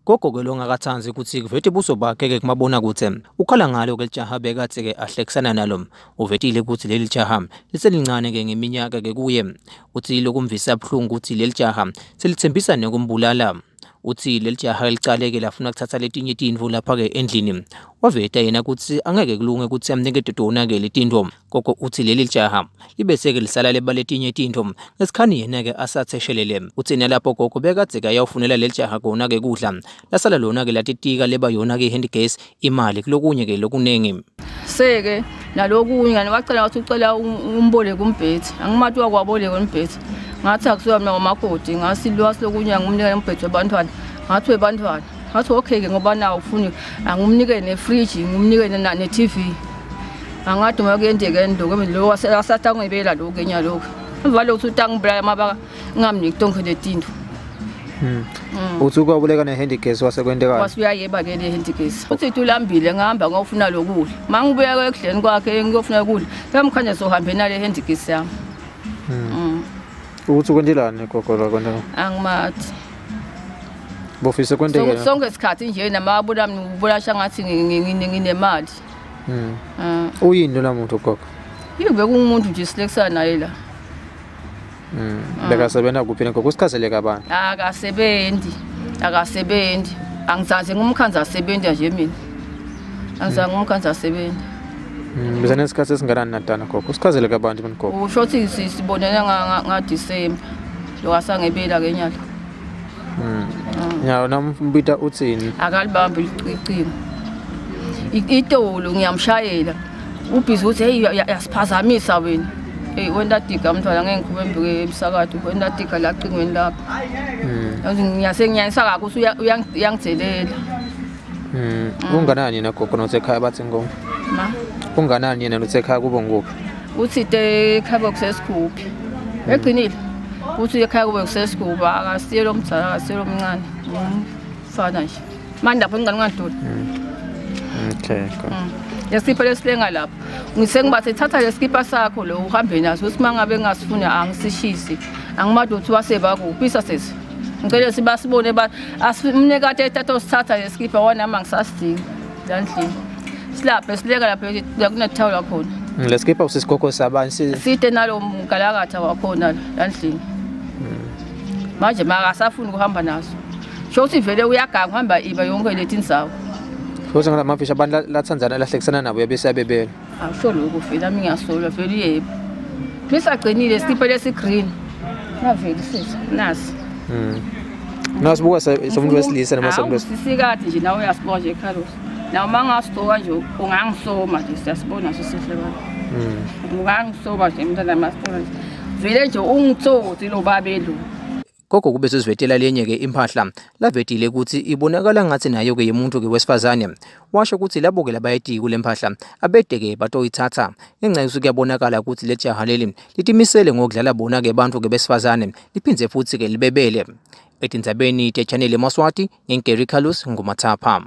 Gogo-ke longakatsandzi kutsi kuvete buso bakhe-ke kumabonakudze, ukhala ngalo-ke lijaha bekadze-ke ahlekisana nalo. Uvetile kutsi leli jaha liselincane-ke ngeminyaka-ke kuye. Utsi lokumvisa buhlungu kutsi leli jaha selitsembisa nekumbulala. Utsi leli jaha licale-ke lafuna kutsatsa letinye tintfo lapha-ke endlini. Waveta yena kutsi angeke kulunge kutsi amnikete tona-ke letintfo. Gogo utsi leli jaha libese-ke lisala leba letinye tintfo ngesikhani yena-ke asatse shelele. Utsi nalapho gogo bekadze-ke ayawufunela leli jaha kona-ke kudla. Lasala lona-ke latitika leba yona-ke i-hand gas, imali kulokunye-ke lokunengi. Seke nalokunye kani wacela wathi ucela umboleke umbhethi angimati wakwaboleka umbhethi ngathi akusuka mina wamakoti ngathi lwasi lokunye angumnika umbhethi webantwana ngathi webantwana ngathi okay-ke ngoba nawo ufuni angumnike nefriji ngumnike ne-tv angadi uma kuyenzeka lokho lo wasatangibela lokhu enya lokhu emva lokhu utangibulala mabaka ngingamniki tonke letintfo hmm. Uthi ukwabuleka nehandigesi wase kwentekani? Wase uyayeba ke le handigesi. Uthi ulambile ngihamba ngiyofuna lokudla. Mangibuya ekudleni kwakhe ngiyofuna ukudla. Semkhanya sohambe nale handigesi yami. Hmm. Uthi kwentelani gogo la kwenteka? Angimathi. Bofise kwenteke. Sonke isikhathi nje namabula mina ubula shangathi nginemali. Mm. Uyini lona muntu gogo? Yini bekungumuntu nje silekisana naye la. Mm. Bekasebenza kuphi gogo? Usichazele kabanzi. Akasebenzi. Akasebenzi. Angizange ngumkhanza asebenza nje mina. Angizange ngumkhanza asebenza. Mm, Biza nesikhathi esinganani natana gogo? Usichazele kabanzi mina gogo. Usho ukuthi sibonene nga nga December. Lo asangebela ke nyalo. Mm. Nyalo nambita utsini? Akalibambi icingo. Itolo ngiyamshayela. Ubhizi ukuthi hey yasiphazamisa wena. Hey wena diga mntwana ngeke ngikhulume mbike emsakazo wena diga la cingweni lakho. Mm. Ngiyase ngiyanyisa kakhulu uyangidelela. Mm. Unganani yena gogo nosekhaya bathi ngo? Ma. Unganani yena nosekhaya kubo nguphi? Uthi te ekhaya kusesigubhi. Egcinile. Uthi ekhaya kube kusesigubhi akasiye lo mdala akasiye lo mncane. Mfana nje. Manje lapho ngicela ungadluli. Okay. Gogo. Lesikipa lesilenga lapho. Ngise ngibathe thatha lesikipa sakho lo uhambe naso uthi mangabe ngasifuni angisishisi. Angimadi ukuthi waseba kuphi isa sesi. Ngicela sibasibone ba asimnikade ethatha usithatha lesikipa wona nami angisasidingi la ndlini. Silaphe sileka lapho la kunethawula khona. Lesikipa usisigogo sabani si Side nalo mgalakatha wakhona la ndlini. Manje makasafuni ukuhamba naso. Sho ukuthi vele uyaganga uhamba iba yonke leti ndzawo. Futhi ngalamafisha abantu lathandzana lahlekisana nabo yabese yabebela. Awusho lokho vele ami ngiyasolwa vele yebo. Misagcinile sikipa lesi green. Naveli sisi nasi. Mm. Nasibuka somuntu wesilisa noma somuntu wesilisa. Sisikade nje nawe uyasibona nje Carlos. Nawe uma ngasigcoka nje ungangisoma nje siyasibona sisihle baba. Mm. Ungangisoma nje mntana masithola nje. Vele nje ungitsotsi lo babelu. Gogo kube sesivetela lenye-ke impahla lavetile ukuthi ibonakala ngathi nayo-ke yemuntu-ke wesifazane. Washo ukuthi labo-ke labayetiki kule mpahla abede-ke batoyithatha ngenxa yokuthi kuyabonakala ukuthi le jaha leli litimisele ngokudlala bona-ke abantu-ke besifazane liphindze futhi-ke libebele. Etindzabeni teChannel Maswati, ngingu-Gary Carlos Ngumathapha.